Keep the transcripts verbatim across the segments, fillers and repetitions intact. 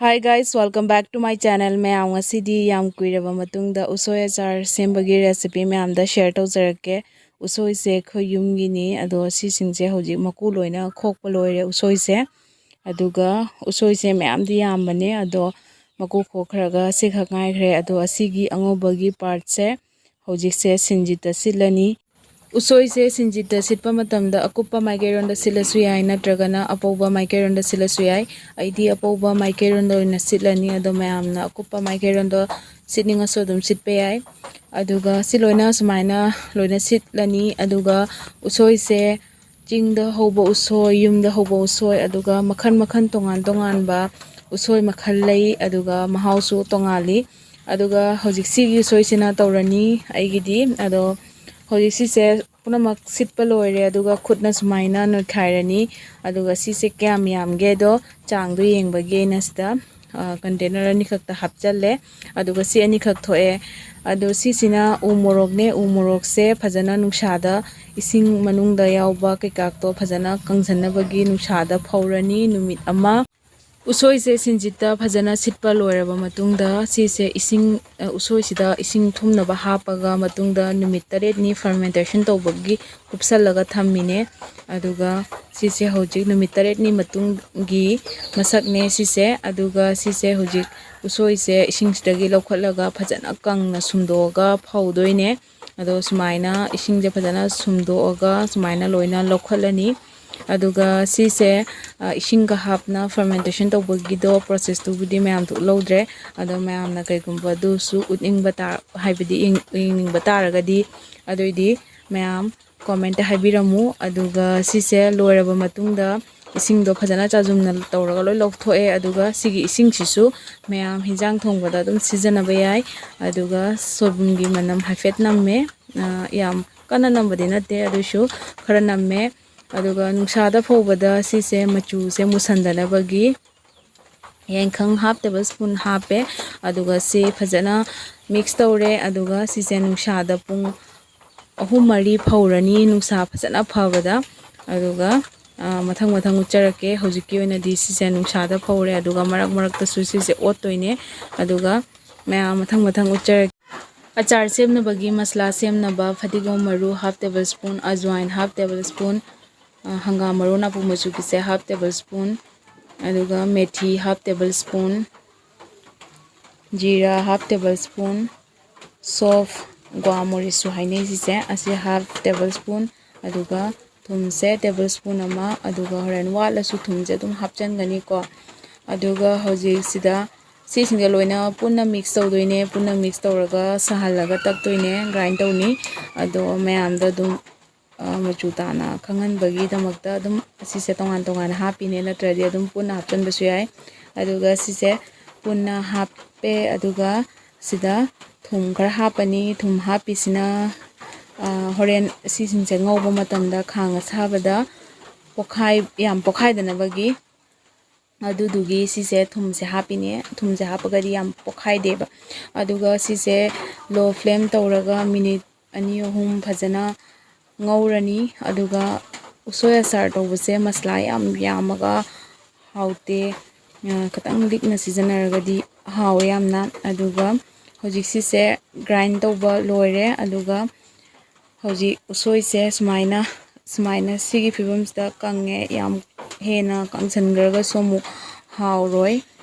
Hi guys, welcome back to my channel. ꯃꯌꯥꯝ, ꯉꯁꯤꯗꯤ ꯌꯥꯝ ꯀꯨꯏꯔꯕ ꯃꯇꯨꯡꯗ ꯎꯁꯣꯏ ꯑꯆꯥꯔ ꯁꯦꯝꯕꯒꯤ recipe ꯃꯌꯥꯝꯗ share ꯇꯧꯖꯔꯛꯀꯦ꯫ ꯎꯁꯣꯏꯁꯦ ꯑꯩꯈꯣꯏ ꯌꯨꯝꯒꯤꯅꯤ, ꯑꯗꯣ ꯁꯤꯁꯤꯡꯁꯦ ꯍꯧꯖꯤꯛ ꯃꯀꯨ ꯂꯣꯏꯅ ꯈꯣꯛꯄ ꯂꯣꯏꯔꯦ ꯎꯁꯣꯏꯁꯦ꯫ ꯑꯗꯨꯒ ꯎꯁꯣꯏꯁꯦ ꯃꯌꯥꯝꯗꯤ ꯌꯥꯝꯕꯅꯦ, ꯑꯗꯣ ꯃꯀꯨ ꯈꯣꯛꯈ꯭ꯔꯒ ꯁꯤꯈꯛ ꯉꯥꯏꯈ꯭ꯔꯦ꯫ ꯑꯗꯣ ꯑꯁꯤꯒꯤ ꯑꯉꯧꯕꯒꯤ partꯁꯦ ꯍꯧꯖꯤꯛꯁꯦ ꯁꯤꯡꯖꯤꯠꯇ ꯁꯤꯠꯂꯅꯤ꯫ ꯎꯁꯣꯏꯁꯦ ꯁꯤꯡꯖꯤꯠꯇ ꯁꯤꯠꯄ ꯃꯇꯝꯗ ꯑꯀꯨꯞꯄ ꯃꯥꯏꯀꯩꯔꯣꯝꯗ ꯁꯤꯠꯂꯁꯨ ꯌꯥꯏ, ꯅꯠꯇ꯭ꯔꯒꯅ ꯑꯄꯧꯕ ꯃꯥꯏꯀꯩꯔꯣꯝꯗ ꯁꯤꯠꯂꯁꯨ ꯌꯥꯏ꯫ ꯑꯩꯗꯤ ꯑꯄꯧꯕ ꯃꯥꯏꯀꯩꯔꯣꯝꯗ ꯑꯣꯏꯅ ꯁꯤꯠꯂꯅꯤ, ꯑꯗꯣ ꯃꯌꯥꯝꯅ ꯑꯀꯨꯞꯄ ꯃꯥꯏꯀꯩꯔꯣꯝꯗ ꯁꯤꯠꯅꯤꯡꯉꯁꯨ ꯑꯗꯨꯝ ꯁꯤꯠꯄ ꯌꯥꯏ꯫ ꯑꯗꯨꯒ ꯁꯤ ꯂꯣꯏꯅ ꯁꯨꯃꯥꯏꯅ ꯂꯣꯏꯅ ꯁꯤꯠꯂꯅꯤ꯫ ꯑꯗꯨꯒ ꯎꯁꯣꯏꯁꯦ ꯆꯤꯡꯗ ꯍꯧꯕ ꯎꯁꯣꯏ, ꯌꯨꯝꯗ ꯍꯧꯕ ꯎꯁꯣꯏ, ꯑꯗꯨꯒ ꯃꯈꯜ ꯃꯈꯜ ꯇꯣꯉꯥꯟ ꯇꯣꯉꯥꯟꯕ ꯎꯁꯣꯏ ꯃꯈꯜ ꯂꯩ, ꯑꯗꯨꯒ ꯃꯍꯥꯎꯁꯨ ꯇꯣꯉꯥꯜꯂꯤ꯫ ꯑꯗꯨꯒ ꯍꯧꯖꯤꯛ ꯁꯤꯒꯤ ꯎꯁꯣꯏꯁꯤꯅ ꯇꯧꯔꯅꯤ ꯑꯩꯒꯤꯗꯤ꯫ ꯑꯗꯣ ꯍꯧꯖꯤꯛ ꯁꯤꯁꯦ ꯄꯨꯝꯅꯃꯛ ꯁꯤꯠꯄ ꯂꯣꯏꯔꯦ, ꯑꯗꯨꯒ ꯈꯨꯠꯅ ꯁꯨꯃꯥꯏꯅ ꯅꯣꯏꯈꯥꯏꯔꯅꯤ꯫ ꯑꯗꯨꯒ ꯁꯤꯁꯦ ꯀꯌꯥꯝ ꯌꯥꯝꯒꯦꯗꯣ ꯆꯥꯡꯗꯣ ꯌꯦꯡꯕꯒꯤ ꯑꯩꯅ ꯁꯤꯗ, ꯑ, container ꯑꯅꯤꯈꯛꯇ ꯍꯥꯞꯆꯜꯂꯦ꯫ ꯑꯗꯨꯒ ꯁꯤ ꯑꯅꯤꯈꯛ ꯊꯣꯛꯑꯦ꯫ ꯑꯗꯣ ꯁꯤꯁꯤꯅ ꯎ ꯃꯣꯔꯣꯛꯅꯦ꯫ ꯎ ꯃꯣꯔꯣꯛꯁꯦ ꯐꯖꯅ ꯅꯨꯡꯁꯥꯗ, ꯏꯁꯤꯡ ꯃꯅꯨꯡꯗ ꯌꯥꯎꯕ ꯀꯩꯀꯥꯇꯣ ꯐꯖꯅ ꯀꯪꯁꯟꯅꯕꯒꯤ ꯅꯨꯡꯁꯥꯗ ꯐꯧꯔꯅꯤ ꯅꯨꯃꯤꯠ ꯑꯃ꯫ ꯎꯁꯣꯏꯁꯦ ꯁꯤꯡꯖꯤꯠꯇ ꯐꯖꯅ ꯁꯤꯠꯄ ꯂꯣꯏꯔꯕ ꯃꯇꯨꯡꯗ ꯁꯤꯁꯦ ꯏꯁꯤꯡ, ꯑ, ꯎꯁꯣꯏꯁꯤꯗ ꯏꯁꯤꯡ ꯊꯨꯝꯅꯕ ꯍꯥꯞꯄꯒ ꯃꯇꯨꯡꯗ ꯅꯨꯃꯤꯠ ꯇꯔꯦꯠꯅꯤ fermentation ꯇꯧꯕꯒꯤ ꯀꯨꯞꯁꯜꯂꯒ ꯊꯝꯃꯤꯅꯦ꯫ ꯑꯗꯨꯒ ꯁꯤꯁꯦ ꯍꯧꯖꯤꯛ ꯅꯨꯃꯤꯠ ꯇꯔꯦꯠꯅꯤ ꯃꯇꯨꯡꯒꯤ ꯃꯁꯛꯅꯦ ꯁꯤꯁꯦ꯫ ꯑꯗꯨꯒ ꯁꯤꯁꯦ ꯍꯧꯖꯤꯛ ꯎꯁꯣꯏꯁꯦ ꯏꯁꯤꯡꯁꯤꯗꯒꯤ ꯂꯧꯈꯠꯂꯒ ꯐꯖꯅ ꯀꯪꯅ ꯁꯨꯝꯗꯣꯛꯑꯒ ꯐꯧꯗꯣꯏꯅꯦ꯫ ꯑꯗꯣ ꯁꯨꯃꯥꯏꯅ ꯏꯁꯤꯡꯁꯦ ꯐꯖꯅ ꯁꯨꯝꯗꯣꯛꯑꯒ ꯁꯨꯃꯥꯏꯅ ꯂꯣꯏꯅ ꯂꯧꯈꯠꯂꯅꯤ꯫ ꯑꯗꯨꯒ ꯁꯤꯁꯦ, ꯑ, ꯏꯁꯤꯡꯒ ꯍꯥꯞꯅ fermentation ꯇꯧꯕꯒꯤꯗꯣ processꯇꯨꯕꯨꯗꯤ ꯃꯌꯥꯝ ꯊꯣꯛꯍꯧꯗ꯭ꯔꯦ꯫ ꯑꯗꯣ ꯃꯌꯥꯝꯅ ꯀꯩꯒꯨꯝꯕ ꯑꯗꯨꯁꯨ ꯎꯠꯅꯤꯡꯕ ꯇꯥ-, ꯍꯥꯏꯕꯗꯤ ꯌꯦꯡ-, ꯌꯦꯡꯅꯤꯡꯕ ꯇꯥꯔꯒꯗꯤ, ꯑꯗꯨꯏꯗꯤ ꯃꯌꯥꯝ commentꯇ ꯍꯥꯏꯕꯤꯔꯝꯃꯨ꯫ ꯑꯗꯨꯒ ꯁꯤꯁꯦ ꯂꯣꯏꯔꯕ ꯃꯇꯨꯡꯗ ꯏꯁꯤꯡꯗꯣ ꯐꯖꯅ ꯆꯥꯖꯨꯝꯅ ꯇꯧꯔꯒ ꯂꯣꯏ ꯂꯧꯊꯣꯛꯑꯦ꯫ ꯑꯗꯨꯒ ꯁꯤꯒꯤ ꯏꯁꯤꯡꯁꯤꯁꯨ ꯃꯌꯥꯝ ꯍꯤꯟꯖꯥꯡ ꯊꯣꯡꯕꯗ ꯑꯗꯨꯝ ꯁꯤꯖꯤꯟꯅꯕ ꯌꯥꯏ꯫ ꯑꯗꯨꯒ ꯁꯣꯏꯕꯨꯝꯒꯤ ꯃꯅꯝ ꯍꯥꯏꯐꯦꯠ ꯅꯝꯃꯦ꯫ ꯑ, ꯌꯥꯝ ꯀꯟꯅ ꯅꯝꯕꯗꯤ ꯅꯠꯇꯦ, ꯑꯗꯨꯏꯁꯨ ꯈꯔ ꯅꯝꯃꯦ꯫ ꯑꯗꯨꯒ ꯅꯨꯡꯁꯥꯗ ꯐꯧꯕꯗ ꯁꯤꯁꯦ ꯃꯆꯨꯁꯦ ꯃꯨꯁꯟꯗꯅꯕꯒꯤ ꯌꯥꯏꯈꯪ half table spoon ꯍꯥꯞꯄꯦ꯫ ꯑꯗꯨꯒ ꯁꯤ ꯐꯖꯅ mix ꯇꯧꯔꯦ꯫ ꯑꯗꯨꯒ ꯁꯤꯁꯦ ꯅꯨꯡꯁꯥꯗ ꯄꯨꯡ ꯑꯍꯨꯝ ꯃꯔꯤ ꯐꯧꯔꯅꯤ, ꯅꯨꯡꯁꯥ ꯐꯖꯅ ꯐꯕꯗ꯫ ꯑꯗꯨꯒ ꯑ, ꯃꯊꯪ ꯃꯊꯪ ꯎꯠꯆꯔꯛꯀꯦ꯫ ꯍꯧꯖꯤꯛꯀꯤ ꯑꯣꯏꯅꯗꯤ ꯁꯤꯁꯦ ꯅꯨꯡꯁꯥꯗ ꯐꯧꯔꯦ, ꯑꯗꯨꯒ ꯃꯔꯛ ꯃꯔꯛꯇꯁꯨ ꯁꯤꯁꯦ ꯑꯣꯠꯇꯣꯏꯅꯦ꯫ ꯑꯗꯨꯒ ꯃꯌꯥꯝ ꯃꯊꯪ ꯃꯊꯪ ꯎꯠꯆꯔꯛꯀꯦ꯫ ꯑꯆꯥꯔ ꯁꯦꯝꯅꯕꯒꯤ ꯃꯁꯂꯥ ꯁꯦꯝꯅꯕ: ꯐꯗꯤꯒꯣꯝ ꯃꯔꯨ half table spoon, ajwain half table spoon, ꯑ, ꯍꯪꯒꯥꯝ ꯃꯔꯨ ꯅꯥꯄꯨ ꯃꯆꯨꯒꯤꯁꯦ half table spoon, ꯑꯗꯨꯒ ꯃꯦꯊꯤ half table spoon, ꯖꯤꯔꯥ half table spoon, ꯁꯣꯐ ꯒ꯭ꯋꯥ ꯃꯣꯔꯤꯁꯁꯨ ꯍꯥꯏꯅꯩ ꯁꯤꯁꯦ, ꯑꯁꯤ half table spoon, ꯑꯗꯨꯒ ꯊꯨꯝꯁꯦ table spoon ꯑꯃ, ꯑꯗꯨꯒ ꯍꯣꯔꯦꯟ ꯋꯥꯠꯂꯁꯨ ꯊꯨꯝꯁꯦ ꯑꯗꯨꯝ ꯍꯥꯞꯆꯟꯒꯅꯤꯀꯣ꯫ ꯑꯗꯨꯒ ꯍꯧꯖꯤꯛꯁꯤꯗ ꯁꯤꯁꯤꯡꯁꯦ ꯂꯣꯏꯅ ꯄꯨꯟꯅ mix ꯇꯧꯗꯣꯏꯅꯦ꯫ ꯄꯨꯟꯅ mix ꯇꯧꯔꯒ ꯁꯥꯍꯜꯂꯒ ꯇꯛꯇꯣꯏꯅꯦ, grind ꯇꯧꯅꯤ꯫ ꯑꯗꯣ ꯃꯌꯥꯝꯗ ꯑꯗꯨꯝ, ꯑ, ꯃꯆꯨ ꯇꯥꯅ ꯈꯪꯍꯟꯕꯒꯤꯗꯃꯛꯇ ꯑꯗꯨꯝ ꯑꯁꯤꯁꯦ ꯇꯣꯉꯥꯟ ꯇꯣꯉꯥꯟꯅ ꯍꯥꯞꯄꯤꯅꯦ, ꯅꯠꯇ꯭ꯔꯗꯤ ꯑꯗꯨꯝ ꯄꯨꯟꯅ ꯍꯥꯞꯆꯟꯕꯁꯨ ꯌꯥꯏ꯫ ꯑꯗꯨꯒ ꯁꯤꯁꯦ ꯄꯨꯟꯅ ꯍꯥꯞꯄꯦ꯫ ꯑꯗꯨꯒ ꯁꯤꯗ ꯊꯨꯝ ꯈꯔ ꯍꯥꯞꯄꯅꯤ꯫ ꯊꯨꯝ ꯍꯥꯞꯄꯤꯁꯤꯅ, ꯑ, ꯍꯣꯔꯦꯟ ꯁꯤꯁꯤꯡꯁꯦ ꯉꯧꯕ ꯃꯇꯝꯗ ꯈꯥꯡ ꯑꯁꯥꯕꯗ ꯄꯣꯈꯥꯏ-, ꯌꯥꯝ ꯄꯣꯈꯥꯏꯗꯅꯕꯒꯤ꯫ ꯑꯗꯨꯗꯨꯒꯤ ꯁꯤꯁꯦ ꯊꯨꯝꯁꯦ ꯍꯥꯞꯄꯤꯅꯦ꯫ ꯊꯨꯝꯁꯦ ꯍꯥꯞꯄꯒꯗꯤ ꯌꯥꯝ ꯄꯣꯈꯥꯏꯗꯦꯕ꯫ ꯑꯗꯨꯒ ꯁꯤꯁꯦ low flame ꯇꯧꯔꯒ minute ꯑꯅꯤ ꯑꯍꯨꯝ ꯐꯖꯅ ꯉꯧꯔꯅꯤ꯫ ꯑꯗꯨꯒ ꯎꯁꯣꯏ ꯑꯆꯥꯔ ꯇꯧꯕꯁꯦ ꯃꯁꯂꯥ ꯌꯥꯝ ꯌꯥꯝꯃꯒ ꯍꯥꯎꯇꯦ꯫ ꯑ, ꯈꯤꯇꯪ ꯂꯤꯛꯅ ꯁꯤꯖꯤꯟꯅꯔꯒꯗꯤ ꯍꯥꯎꯋꯦ ꯌꯥꯝꯅ꯫ ꯑꯗꯨꯒ ꯍꯧꯖꯤꯛ ꯁꯤꯁꯦ grind ꯇꯧꯕ ꯂꯣꯏꯔꯦ꯫ ꯑꯗꯨꯒ ꯍꯧꯖꯤꯛ ꯎꯁꯣꯏꯁꯦ ꯁꯨꯃꯥꯏꯅ, ꯁꯨꯃꯥꯏꯅ ꯁꯤꯒꯤ ꯐꯤꯕꯝꯁꯤꯗ ꯀꯪꯉꯦ꯫ ꯌꯥꯝ ꯍꯦꯟꯅ ꯀꯪꯁꯟꯈ꯭ꯔꯒꯁꯨ ꯑꯃꯨꯛ ꯍꯥꯎꯔꯣꯏ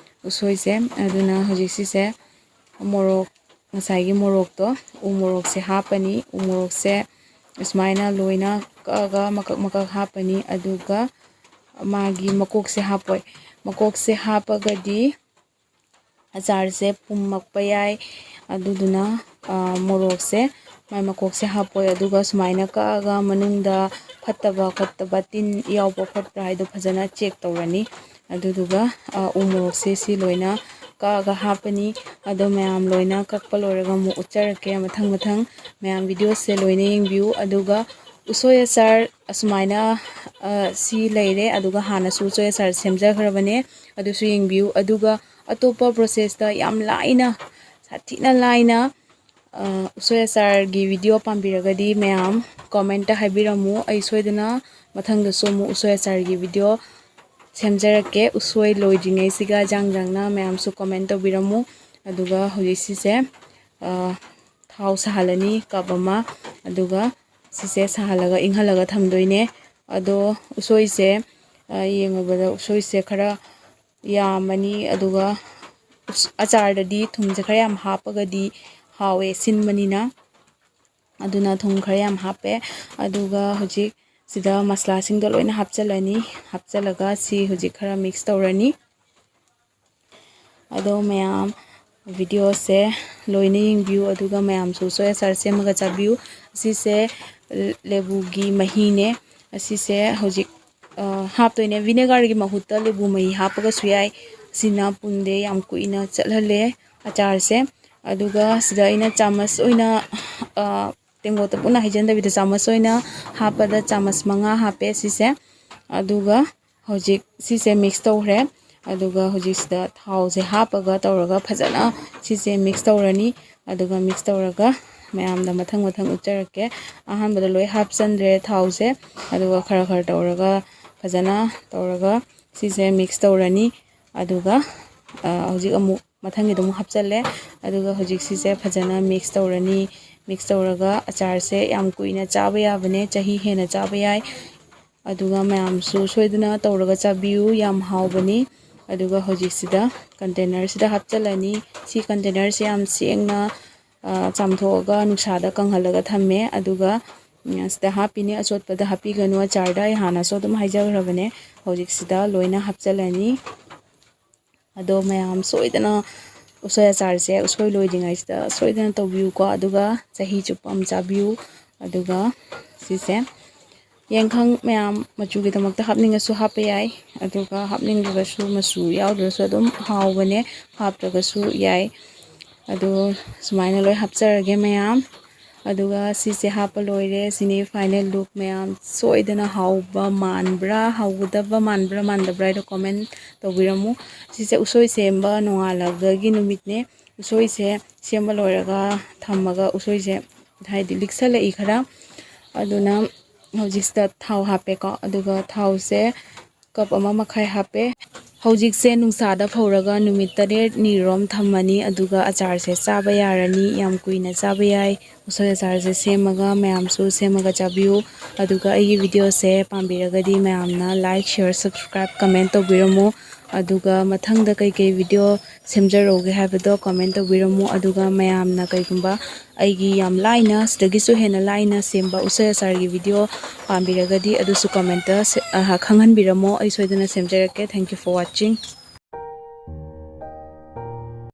ꯎꯁꯣꯏꯁꯦ꯫ ꯑꯗꯨꯅ ꯍꯧꯖꯤꯛ ꯁꯤꯁꯦ ꯃꯣꯔꯣꯛ, ꯉꯁꯥꯏꯒꯤ ꯃꯣꯔꯣꯛꯇꯣ, ꯎ ꯃꯣꯔꯣꯛꯁꯦ ꯍꯥꯞꯄꯅꯤ꯫ ꯎ ꯃꯣꯔꯣꯛꯁꯦ ꯁꯨꯃꯥꯏꯅ ꯂꯣꯏꯅ ꯀꯛꯑꯒ ꯃꯀꯛ ꯃꯀꯛ ꯍꯥꯞꯄꯅꯤ꯫ ꯑꯗꯨꯒ ꯃꯥꯒꯤ ꯃꯀꯣꯛꯁꯦ ꯍꯥꯞꯄꯣꯏ꯫ ꯃꯀꯣꯛꯁꯦ ꯍꯥꯞꯄꯒꯗꯤ ꯑꯆꯥꯔꯁꯦ ꯄꯨꯝꯃꯛꯄ ꯌꯥꯏ꯫ ꯑꯗꯨꯗꯨꯅ, ꯑ, ꯃꯣꯔꯣꯛꯁꯦ, ꯃꯥꯏ ꯃꯀꯣꯛꯁꯦ ꯍꯥꯞꯄꯣꯏ꯫ ꯑꯗꯨꯒ ꯁꯨꯃꯥꯏꯅ ꯀꯛꯑꯒ ꯃꯅꯨꯡꯗ ꯐꯠꯇꯕ ꯈꯣꯠꯇꯕ, ꯇꯤꯟ ꯌꯥꯎꯕ ꯈꯣꯠꯄ꯭ꯔꯥ ꯍꯥꯏꯗꯣ ꯐꯖꯅ check ꯇꯧꯔꯅꯤ꯫ ꯑꯗꯨꯗꯨꯒ, ꯑ, ꯎ ꯃꯣꯔꯣꯛꯁꯦ ꯁꯤ ꯂꯣꯏꯅ ꯀꯛꯑꯒ ꯍꯥꯞꯄꯅꯤ꯫ ꯑꯗꯣ ꯃꯌꯥꯝ ꯂꯣꯏꯅ ꯀꯛꯄ ꯂꯣꯏꯔꯒ ꯑꯃꯨꯛ ꯎꯠꯆꯔꯛꯀꯦ ꯃꯊꯪ ꯃꯊꯪ꯫ ꯃꯌꯥꯝ videoꯁꯦ ꯂꯣꯏꯅ ꯌꯦꯡꯕꯤꯌꯨ꯫ ꯑꯗꯨꯒ ꯎꯁꯣꯏ ꯑꯆꯥꯔ ꯑꯁꯨꯃꯥꯏꯅ, ꯑ, ꯁꯤ ꯂꯩꯔꯦ꯫ ꯑꯗꯨꯒ ꯍꯥꯟꯅꯁꯨ ꯎꯁꯣꯏ ꯑꯆꯥꯔ ꯁꯦꯝꯖꯈ꯭ꯔꯕꯅꯦ, ꯑꯗꯨꯁꯨ ꯌꯦꯡꯕꯤꯌꯨ꯫ ꯑꯗꯨꯒ ꯑꯇꯣꯞꯄ processꯇ ꯌꯥꯝ ꯂꯥꯏꯅ, ꯁꯥꯊꯤꯅ ꯂꯥꯏꯅ, ꯎꯁꯣꯏ ꯑꯆꯥꯔꯒꯤ ꯚꯤꯗꯤꯑꯣ ꯄꯥꯝꯕꯤꯔꯒꯗꯤ ꯃꯌꯥꯝ ꯀꯣꯃꯦꯟꯇ ꯍꯥꯏꯕꯤꯔꯝꯃꯨ꯫ ꯑꯩ ꯁꯣꯏꯗꯅ ꯃꯊꯪꯗꯁꯨ ꯑꯃꯨꯛ ꯎꯁꯣꯏ ꯑꯆꯥꯔꯒꯤ ꯚꯤꯗꯤꯑꯣ ꯁꯦꯝꯖꯔꯛꯀꯦ꯫ ꯎꯁꯣꯏ ꯂꯣꯏꯗ꯭ꯔꯤꯉꯩꯁꯤꯒ ꯖꯥꯡ ꯖꯥꯡꯅ ꯃꯌꯥꯝꯁꯨ ꯀꯣꯃꯦꯟ ꯇꯧꯕꯤꯔꯝꯃꯨ꯫ ꯑꯗꯨꯒ ꯍꯧꯖꯤꯛ ꯁꯤꯁꯦ ꯊꯥꯎ ꯁꯥꯍꯜꯂꯅꯤ ꯀꯞ ꯑꯃ꯫ ꯑꯗꯨꯒ ꯁꯤꯁꯦ ꯁꯥꯍꯜꯂꯒ ꯏꯪꯍꯜꯂꯒ ꯊꯝꯗꯣꯏꯅꯦ꯫ ꯑꯗꯣ ꯎꯁꯣꯏꯁꯦ ꯌꯦꯡꯉꯨꯕꯗ ꯎꯁꯣꯏꯁꯦ ꯈꯔ ꯌꯥꯝꯃꯅꯤ꯫ ꯑꯗꯨꯒ ꯑꯆꯥꯔꯗꯗꯤ ꯊꯨꯝꯁꯦ ꯈꯔ ꯌꯥꯝ ꯍꯥꯞꯄꯒꯗꯤ ꯍꯥꯎꯋꯦ, ꯁꯤꯟꯕꯅꯤꯅ꯫ ꯑꯗꯨꯅ ꯊꯨꯝ ꯈꯔ ꯌꯥꯝ ꯍꯥꯞꯄꯦ꯫ ꯑꯗꯨꯒ ꯍꯧꯖꯤꯛ ꯁꯤꯗ ꯃꯁꯂꯥꯁꯤꯡꯗꯣ ꯂꯣꯏꯅ ꯍꯥꯞꯆꯤꯜꯂꯅꯤ꯫ ꯍꯥꯞꯆꯤꯜꯂꯒ ꯁꯤ ꯍꯧꯖꯤꯛ ꯈꯔ ꯃꯤꯛꯁ ꯇꯧꯔꯅꯤ꯫ ꯑꯗꯣ ꯃꯌꯥꯝ ꯚꯤꯗꯤꯑꯣꯁꯦ ꯂꯣꯏꯅ ꯌꯦꯡꯕꯤꯌꯨ, ꯑꯗꯨꯒ ꯃꯌꯥꯝꯁꯨ ꯎꯁꯣꯏ ꯑꯆꯥꯔ ꯁꯦꯝꯃꯒ ꯆꯥꯕꯤꯌꯨ꯫ ꯑꯁꯤꯁꯦ ꯂꯦꯕꯨꯒꯤ ꯃꯍꯤꯅꯦ꯫ ꯑꯁꯤꯁꯦ ꯍꯧꯖꯤꯛ ꯍꯥꯞꯇꯣꯏꯅꯦ꯫ ꯚꯤꯅꯦꯒꯔꯒꯤ ꯃꯍꯨꯠꯇ ꯂꯦꯕꯨ ꯃꯍꯤ ꯍꯥꯞꯄꯒꯁꯨ ꯌꯥꯏ꯫ ꯑꯁꯤꯅ ꯄꯨꯝꯗꯦ, ꯌꯥꯝ ꯀꯨꯏꯅ ꯆꯠꯍꯜꯂꯦ ꯑꯆꯥꯔꯁꯦ꯫ ꯑꯗꯨꯒ ꯁꯤꯗ ꯑꯩꯅ ꯆꯥꯃꯁ ꯑꯣꯏꯅ ꯇꯦꯡꯀꯣꯠꯇ ꯄꯨꯟꯅ ꯍꯩꯖꯤꯟꯗꯕꯤꯗ ꯆꯥꯃꯁ ꯑꯣꯏꯅ ꯍꯥꯞꯄꯗ ꯆꯥꯃꯁ ꯃꯉꯥ ꯍꯥꯞꯄꯦ ꯁꯤꯁꯦ꯫ ꯑꯗꯨꯒ ꯍꯧꯖꯤꯛ ꯁꯤꯁꯦ ꯃꯤꯛꯁ ꯇꯧꯈ꯭ꯔꯦ꯫ ꯑꯗꯨꯒ ꯍꯧꯖꯤꯛꯁꯤꯗ ꯊꯥꯎꯁꯦ ꯍꯥꯞꯄꯒ ꯇꯧꯔꯒ ꯐꯖꯅ ꯁꯤꯁꯦ ꯃꯤꯛꯁ ꯇꯧꯔꯅꯤ꯫ ꯑꯗꯨꯒ ꯃꯤꯛꯁ ꯇꯧꯔꯒ ꯃꯌꯥꯝꯗ ꯃꯊꯪ ꯃꯊꯪ ꯎꯠꯆꯔꯛꯀꯦ꯫ ꯑꯍꯥꯟꯕꯗ ꯂꯣꯏ ꯍꯥꯞꯆꯟꯗ꯭ꯔꯦ ꯊꯥꯎꯁꯦ꯫ ꯑꯗꯨꯒ ꯈꯔ ꯈꯔ ꯇꯧꯔꯒ ꯐꯖꯅ ꯇꯧꯔꯒ ꯁꯤꯁꯦ ꯃꯤꯛꯁ ꯇꯧꯔꯅꯤ꯫ ꯑꯗꯨꯒ ꯍꯧꯖꯤꯛ ꯑꯃꯨꯛ ꯃꯊꯪꯒꯤꯗꯣ ꯑꯃꯨꯛ ꯍꯥꯞꯆꯜꯂꯦ꯫ ꯑꯗꯨꯒ ꯍꯧꯖꯤꯛ ꯁꯤꯁꯦ ꯐꯖꯅ ꯃꯤꯛꯁ ꯇꯧꯔꯅꯤ꯫ ꯃꯤꯛꯁ ꯇꯧꯔꯒ ꯑꯆꯥꯔꯁꯦ ꯌꯥꯝ ꯀꯨꯏꯅ ꯆꯥꯕ ꯌꯥꯕꯅꯦ, ꯆꯍꯤ ꯍꯦꯟꯅ ꯆꯥꯕ ꯌꯥꯏ꯫ ꯑꯗꯨꯒ ꯃꯌꯥꯝꯁꯨ ꯁꯣꯏꯗꯅ ꯇꯧꯔꯒ ꯆꯥꯕꯤꯌꯨ, ꯌꯥꯝ ꯍꯥꯎꯕꯅꯤ꯫ ꯑꯗꯨꯒ ꯍꯧꯖꯤꯛꯁꯤꯗ ꯀꯟꯇꯦꯅꯔꯁꯤꯗ ꯍꯥꯞꯆꯤꯜꯂꯅꯤ꯫ ꯁꯤ ꯀꯟꯇꯦꯅꯔꯁꯦ ꯌꯥꯝ ꯁꯦꯡꯅ ꯆꯥꯝꯊꯣꯛꯑꯒ ꯅꯨꯡꯁꯥꯗ ꯀꯪꯍꯜꯂꯒ ꯊꯝꯃꯦ꯫ ꯑꯗꯨꯒ ꯁꯤꯗ ꯍꯥꯞꯄꯤꯅꯦ, ꯑꯆꯣꯠꯄꯗ ꯍꯥꯞꯄꯤꯒꯅꯨ꯫ ꯑꯆꯥꯔꯗ ꯑꯩ ꯍꯥꯟꯅꯁꯨ ꯑꯗꯨꯝ ꯍꯥꯏꯖꯈ꯭ꯔꯕꯅꯦ꯫ ꯍꯧꯖꯤꯛꯁꯤꯗ ꯂꯣꯏꯅ ꯍꯥꯞꯆꯤꯜꯂꯅꯤ꯫ ꯑꯗꯣ ꯃꯌꯥꯝ ꯁꯣꯏꯗꯅ ꯎꯁꯣꯏ ꯑꯆꯥꯔꯁꯦ ꯎꯁꯣꯏ ꯂꯣꯏꯗ꯭ꯔꯤꯉꯩꯁꯤꯗ ꯁꯣꯏꯗꯅ ꯇꯧꯕꯤꯌꯨꯀꯣ꯫ ꯑꯗꯨꯒ ꯆꯍꯤ ꯆꯨꯞꯄ ꯑꯃ ꯆꯥꯕꯤꯌꯨ꯫ ꯑꯗꯨꯒ ꯁꯤꯁꯦ ꯌꯦꯡꯈꯪ ꯃꯌꯥꯝ ꯃꯆꯨꯒꯤꯗꯃꯛꯇ ꯍꯥꯞꯅꯤꯡꯉꯁꯨ ꯍꯥꯞꯄ ꯌꯥꯏ꯫ ꯑꯗꯨꯒ ꯍꯥꯞꯅꯤꯡꯗ꯭ꯔꯒꯁꯨ ꯃꯆꯨ ꯌꯥꯎꯗ꯭ꯔꯁꯨ ꯑꯗꯨꯝ ꯍꯥꯎꯕꯅꯦ, ꯍꯥꯞꯇ꯭ꯔꯒꯁꯨ ꯌꯥꯏ꯫ ꯑꯗꯣ ꯁꯨꯃꯥꯏꯅ ꯂꯣꯏ ꯍꯥꯞꯆꯔꯒꯦ ꯃꯌꯥꯝ꯫ ꯑꯗꯨꯒ ꯁꯤꯁꯦ ꯍꯥꯞꯄ ꯂꯣꯏꯔꯦ꯫ ꯁꯤꯅꯤ ꯐꯥꯏꯅꯦꯜ ꯂꯨꯛ꯫ ꯃꯌꯥꯝ ꯁꯣꯏꯗꯅ ꯍꯥꯎꯕ ꯃꯥꯟꯕ꯭ꯔꯥ, ꯍꯥꯎꯒꯗꯕ ꯃꯥꯟꯕ꯭ꯔꯥ ꯃꯥꯟꯗꯕ꯭ꯔꯥ ꯍꯥꯏꯗꯣ ꯀꯣꯃꯦꯟ ꯇꯧꯕꯤꯔꯝꯃꯨ꯫ ꯁꯤꯁꯦ ꯎꯁꯣꯏ ꯁꯦꯝꯕ ꯅꯣꯡꯉꯥꯜꯂꯒꯒꯤ ꯅꯨꯃꯤꯠꯅꯦ꯫ ꯎꯁꯣꯏꯁꯦ ꯁꯦꯝꯕ ꯂꯣꯏꯔꯒ ꯊꯝꯃꯒ ꯎꯁꯣꯏꯁꯦ ꯍꯥꯏꯗꯤ ꯂꯤꯛꯁꯜꯂꯛꯏ ꯈꯔ꯫ ꯑꯗꯨꯅ ꯍꯧꯖꯤꯛꯁꯤꯗ ꯊꯥꯎ ꯍꯥꯞꯄꯦꯀꯣ꯫ ꯑꯗꯨꯒ ꯊꯥꯎꯁꯦ ꯀꯞ ꯑꯃ ꯃꯈꯥꯏ ꯍꯥꯞꯄꯦ꯫ ꯍꯧꯖꯤꯛꯁꯦ ꯅꯨꯡꯁꯥꯗ ꯐꯧꯔꯒ ꯅꯨꯃꯤꯠ ꯇꯔꯦꯠꯅꯤꯔꯣꯝ ꯊꯝꯃꯅꯤ꯫ ꯑꯗꯨꯒ ꯑꯆꯥꯔꯁꯦ ꯆꯥꯕ ꯌꯥꯔꯅꯤ꯫ ꯌꯥꯝ ꯀꯨꯏꯅ ꯆꯥꯕ ꯌꯥꯏ꯫ ꯎꯁꯣꯏ ꯑꯆꯥꯔꯁꯦ ꯁꯦꯝꯃꯒ ꯃꯌꯥꯝꯁꯨ ꯁꯦꯝꯃꯒ ꯆꯥꯕꯤꯌꯨ꯫ ꯑꯗꯨꯒ ꯑꯩꯒꯤ ꯚꯤꯗꯤꯑꯣꯁꯦ ꯄꯥꯝꯕꯤꯔꯒꯗꯤ ꯃꯌꯥꯝꯅ like, share, subscribe, comment ꯇꯧꯕꯤꯔꯝꯃꯨ꯫ ꯑꯗꯨꯒ ꯃꯊꯪꯗ ꯀꯩꯀꯩ ꯚꯤꯗꯤꯑꯣ ꯁꯦꯝꯖꯔꯛꯎꯒꯦ ꯍꯥꯏꯕꯗꯣ comment ꯇꯧꯕꯤꯔꯝꯃꯨ꯫ ꯑꯗꯨꯒ ꯃꯌꯥꯝꯅ ꯀꯩꯒꯨꯝꯕ ꯑꯩꯒꯤ ꯌꯥꯝ ꯂꯥꯏꯅ, ꯁꯤꯗꯒꯤꯁꯨ ꯍꯦꯟꯅ ꯂꯥꯏꯅ ꯁꯦꯝꯕ ꯎꯁꯣꯏ ꯑꯆꯥꯔꯒꯤ ꯚꯤꯗꯤꯑꯣ ꯄꯥꯝꯕꯤꯔꯒꯗꯤ ꯑꯗꯨꯁꯨ comment ꯈꯪꯍꯟꯕꯤꯔꯝꯃꯣ꯫ ꯑꯩ ꯁꯣꯏꯗꯅ ꯁꯦꯝꯖꯔꯛꯀꯦ꯫ Thank you for watching꯫